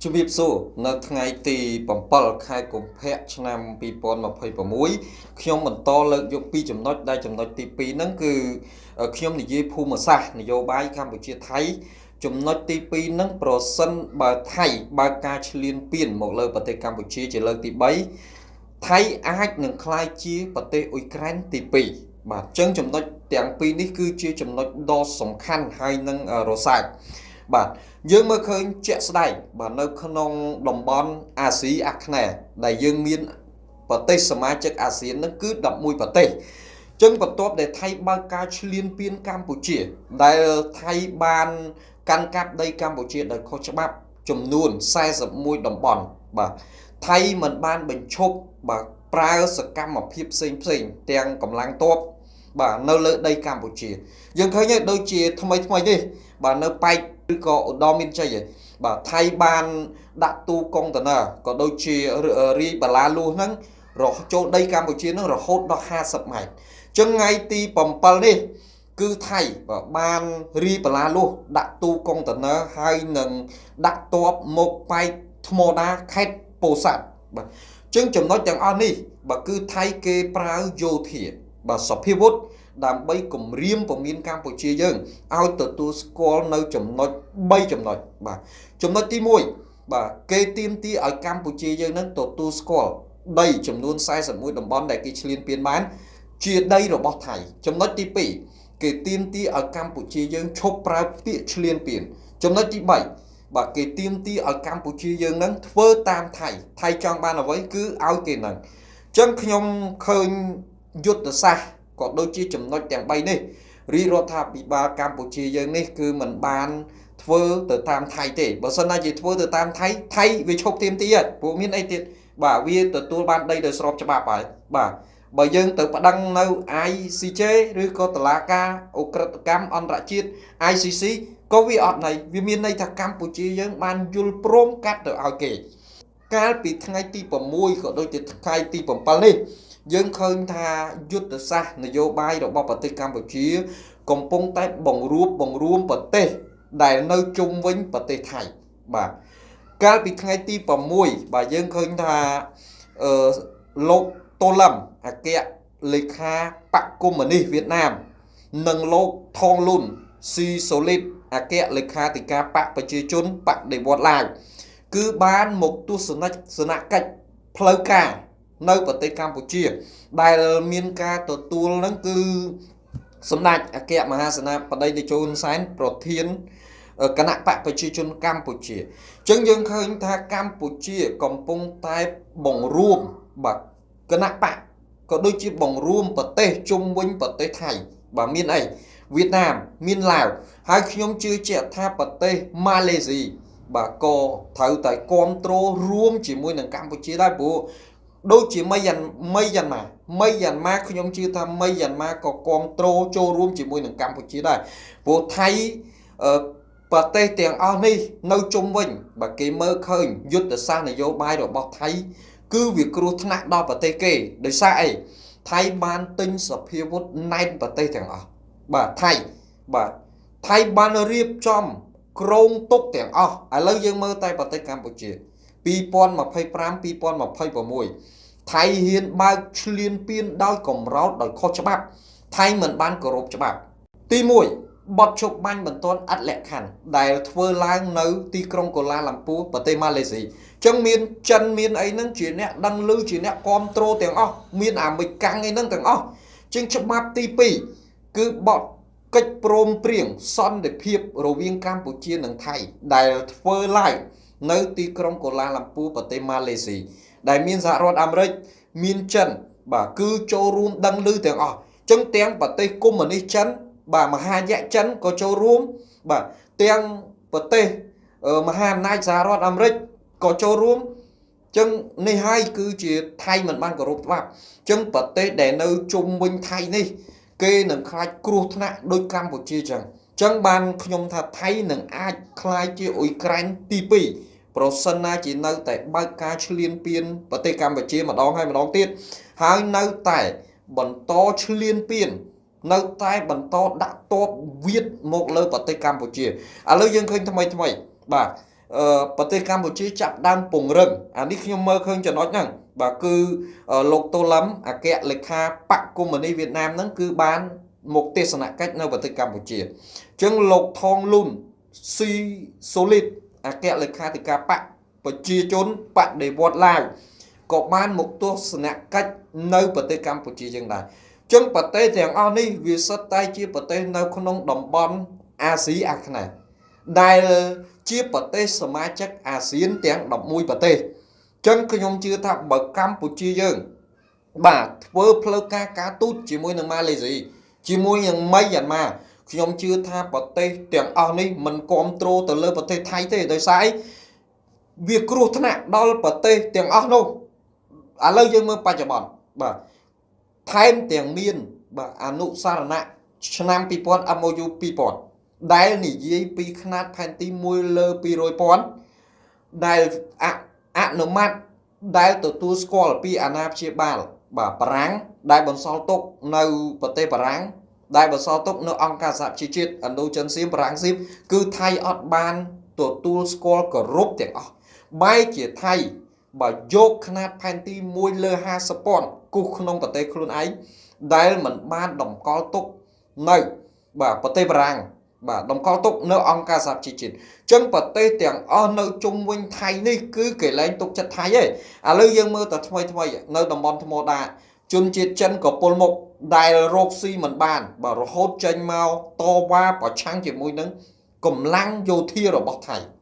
ជំរាបសួរនៅថ្ងៃទី7ខែកុម្ភៈឆ្នាំ2026ខ្ញុំបន្តលើកយកពីចំណុចដែលចំណុចទី2ហ្នឹងគឺខ្ញុំនិយាយភូមិសាស្ត្រនយោបាយកម្ពុជាថៃចំណុចទី2ហ្នឹងប្រសិនបើថៃបើកការឈ្លានពានមកលើប្រទេសកម្ពុជាជាលើកទី3ថៃអាចនឹងក្លាយជាប្រទេសអ៊ុយក្រែនទី2បាទអញ្ចឹងចំណុចទាំងពីរនេះគឺជាចំណុចដ៏សំខាន់ហើយនឹងរសើបបាទយើងមើលឃើញជាក់ស្ដែងបាទនៅក្នុងតំបន់អាស៊ីអាគ្នេយ៍ដែលយើងមានប្រទេសសមាជិកអាស៊ាននឹងគឺ11ប្រទេសចឹងបន្ទាប់ដែលថៃបើកការឈ្លានពានកម្ពុជាដែលថៃបានកាន់កាប់ដីកម្ពុជាដោយខុសច្បាប់ចំនួន41តំបន់បាទថៃមិនបានបញ្ឈប់បាទប្រើសកម្មភាពផ្សេងផ្សេងទាំងកម្លាំងទ័ពបាទនៅលើដីកម្ពុជាយើងឃើញហើយដូចជាថ្មីថ្មីនេះបាទនៅប៉ែកឬក៏ឧត្តរមានជ័យបាទថៃបានដាក់ទូកុងតឺន័រក៏ដូចជារាយបាឡាលួសហ្នឹងរហចូលដីកម្ពុជាហ្នឹងរហូតដល់50ម៉ែត្រចឹងថ្ងៃទី7នេះគឺថៃបាទបានរាយបាឡាលួសដាក់ទូកុងតឺន័រហើយនឹងដាក់ទ័ពមកប៉ែកថ្មដាខេត្តពោធិ៍សាត់បាទចឹងចំណុចទាំងអស់នេះបាទគឺថៃគេប្រើយោធាបាទសភាវុធដើម្បីគម្រាមពមៀនកម្ពុជាយើងឲ្យទទួលស្គាល់នៅចំណុច3ចំណុចបាទចំណុចទី1បាទគេទាមទារឲ្យកម្ពុជាយើងនឹងទទួលស្គាល់ដីចំនួន41តំបន់ដែលគេឈ្លានពានបានជាដីរបស់ថៃចំណុចទី2គេទាមទារឲ្យកម្ពុជាយើងឈប់ប្រើពាក្យឈ្លានពានចំណុចទី3បាទគេទាមទារឲ្យកម្ពុជាយើងនឹងធ្វើតាមថៃថៃចង់បានអ្វីគឺឲ្យគេនឹងអញ្ចឹងខ្ញុំឃើញយុទ្ធសាស្ត្រក៏ដូចជាចំណុចទាំង3នេះរាជរដ្ឋាភិបាលកម្ពុជាយើងនេះគឺមិនបានធ្វើទៅតាមថៃទេបើសិនណាជាធ្វើទៅតាមថៃថៃវាឈប់ទាមទារព្រោះមានអីទៀតបាទវាទទួលបានដីដោយស្របច្បាប់ហើយបាទបើយើងទៅប្តឹងនៅ ICJ ឬក៏តុលាការឧក្រិដ្ឋកម្មអន្តរជាតិ ICC ក៏វាអត់ន័យវាមានន័យថាកម្ពុជាយើងបានយល់ព្រមកាត់ទៅឲ្យគេកាលពីថ្ងៃទី6ក៏ដូចជាថ្ងៃទី7នេះយើងឃើញថាយុទ្ធសាស្ត្រនយោបាយរបស់ប្រទេសកម្ពុជាកំពុងតែបង្រួបបង្រួមប្រទេសដែលនៅជុំវិញប្រទេសថៃបាទកាលពីថ្ងៃទី6បាទយើងឃើញថាអឺលោកតូឡឹមអគ្គលេខាបកកុម្មុយនីសវៀតណាមនិងលោកថងលុនស៊ីសូលីតអគ្គលេខាធិការបកប្រជាជនបដិវត្តឡាវគឺបានមកទស្សនកិច្ចផ្លូវការនៅប្រទេសកម្ពុជាដែលមានការទទួលនឹងគឺសម្ដេចអគ្គមហាសេនាបតីតេជោហ៊ុនសែនប្រធានគណៈបកប្រជាជនកម្ពុជាអញ្ចឹងយើងឃើញថាកម្ពុជាកំពុងតែបង្រួមបាទគណៈបកក៏ដូចជាបង្រួមប្រទេសជុំវិញប្រទេសថៃបាទមានអីវៀតណាមមានឡាវហើយខ្ញុំជឿជាក់ថាប្រទេសម៉ាឡេស៊ីបាទក៏ត្រូវតែគ្រប់គ្រងរួមជាមួយនឹងកម្ពុជាដែរព្រោះដូចជាមីយ៉ាន់ម៉ាខ្ញុំជឿថាមីយ៉ាន់ម៉ាក៏គ្រប់គ្រងចូលរួមជាមួយនឹងកម្ពុជាដែរព្រោះថៃប្រទេសទាំងអស់នេះនៅជុំវិញបើគេមើលឃើញយុទ្ធសាស្ត្រនយោបាយរបស់ថៃគឺវាគ្រោះថ្នាក់ដល់ប្រទេសគេដោយសារអីថៃបានទិញសភាវុធណែនប្រទេសទាំងអស់បាទថៃបាទថៃបានរៀបចំក្រងទុកទាំងអស់ឥឡូវយើងមើលតែប្រទេសកម្ពុជា2025 2026ថៃហ៊ានបើកឈ្លានពានដោយកម្រោលដោយខុសច្បាប់ថៃមិនបានគោរពច្បាប់ទី1បទឈប់បាញ់បន្ទាន់ឥតលក្ខខណ្ឌដែលធ្វើឡើងនៅទីក្រុងកូឡាឡាំពួរប្រទេសម៉ាឡេស៊ីចឹងមានចិនមានអីហ្នឹងជាអ្នកដឹងឮជាអ្នកគ្រប់គ្រងទាំងអស់មានអាមេរិកកាំងអីហ្នឹងទាំងអស់ចឹងច្បាប់ទី2គឺបទកិច្ចព្រមព្រៀងសន្តិភាពរវាងកម្ពុជានិងថៃដែលធ្វើឡើងនៅទីក្រុងកូឡាឡាំពួរប្រទេសម៉ាឡេស៊ីដែលមានសហរដ្ឋអាមេរិកមានចិនបាទគឺចូលរួមដឹងឮទាំងអស់ចឹងទាំងប្រទេសកុម្មុយនីសចិនបាទមហាយៈចិនក៏ចូលរួមបាទទាំងប្រទេសមហាអំណាចសហរដ្ឋអាមេរិកក៏ចូលរួមចឹងនេះហើយគឺជាថៃមិនបានគោរពច្បាប់ចឹងប្រទេសដែលនៅជុំវិញថៃនេះគេនឹងខ្លាចគ្រោះថ្នាក់ដូចកម្ពុជាចឹងចឹងបានខ្ញុំថាថៃនឹងអាចក្លាយជាអ៊ុយក្រែនទី2ប្រសិនណាជានៅតែបើកការឈ្លានពានប្រទេសកម្ពុជាម្ដងហើយម្ដងទៀតហើយនៅតែបន្តឈ្លានពាននៅតែបន្តដាក់ទ័ពវៀតមកលើប្រទេសកម្ពុជាឥឡូវយើងឃើញថ្មីថ្មីបាទ ប្រទេសកម្ពុជាចាប់ដើមពង្រឹង អានេះខ្ញុំមើលឃើញចំណុចហ្នឹង បាទ គឺលោកតូឡឹម អគ្គលេខាបកកុម្មុយនីសវៀតណាមហ្នឹង គឺបានមកទស្សនកិច្ចនៅប្រទេសកម្ពុជា។ អញ្ចឹងលោកថងលូនស៊ីសូលីត អគ្គលេខាធិការបកប្រជាជនបដិវត្តឡាវ ក៏បានមកទស្សនកិច្ចនៅប្រទេសកម្ពុជាយើងដែរ។ ចឹងប្រទេសទាំងអស់នេះ វាសុទ្ធតែជាប្រទេសនៅក្នុងតំបន់អាស៊ីអាគ្នេយ៍ ដែលជាប្រទេសសមាជិកអាស៊ានទាំង11ប្រទេស។ ចឹងខ្ញុំជឿថា បើកម្ពុជាយើង បាទ ធ្វើផ្លូវការការទូតជាមួយនឹងម៉ាឡេស៊ី ជាមួយនឹងមីយ៉ាន់ម៉ា ខ្ញុំជឿថាប្រទេសទាំងអស់នេះមិនគ្រប់គ្រងទៅលើប្រទេសថៃទេ ដោយសារអីវាគ្រោះថ្នាក់ដល់ប្រទេសទាំងអស់នោះ។ ឥឡូវយើងមើលបច្ចុប្បន្ន បាទ ថែមទាំងមាន បាទ អនុសារណៈឆ្នាំ2000 MOU 2000 ដែលនិយាយពីខ្នាតផែនទី1លើ200,000 ដែលអនុម័ត ដែលទទួលស្គាល់ពីអាណាព្យាបាល បាទ បារាំង ដែលបន្សល់ទុកនៅប្រទេសបារាំង ដែលបន្សល់ទុកនៅអង្គការសហប្រជាជាតិ ឥណ្ឌូចិនសៀម បារាំងសៀម គឺថៃអត់បានទទួលស្គាល់គោរពទាំងអស់ បែរជាថៃបើយកខ្នាតផែនទី1លើ50,000 គូសក្នុងប្រទេសខ្លួនឯង ដែលមិនបានតម្កល់ទុកនៅ បាទ ប្រទេសបារាំង បាទ តម្កល់ទុកនៅអង្គការសហប្រជាជាតិ។ ចឹងប្រទេសទាំងអស់នៅជុំវិញថៃនេះ គឺគេលែងទុកចិត្តថៃទេ។ ឥឡូវយើងមើលតែថ្មីថ្មី នៅតំបន់ថ្មដា ជនជាតិចិនក៏ពុលមុខ ដែលរកស៊ីមិនបាន បាទ រហូតចេញមកតវ៉ាប្រឆាំងជាមួយនឹងកម្លាំងយោធារបស់ថៃ។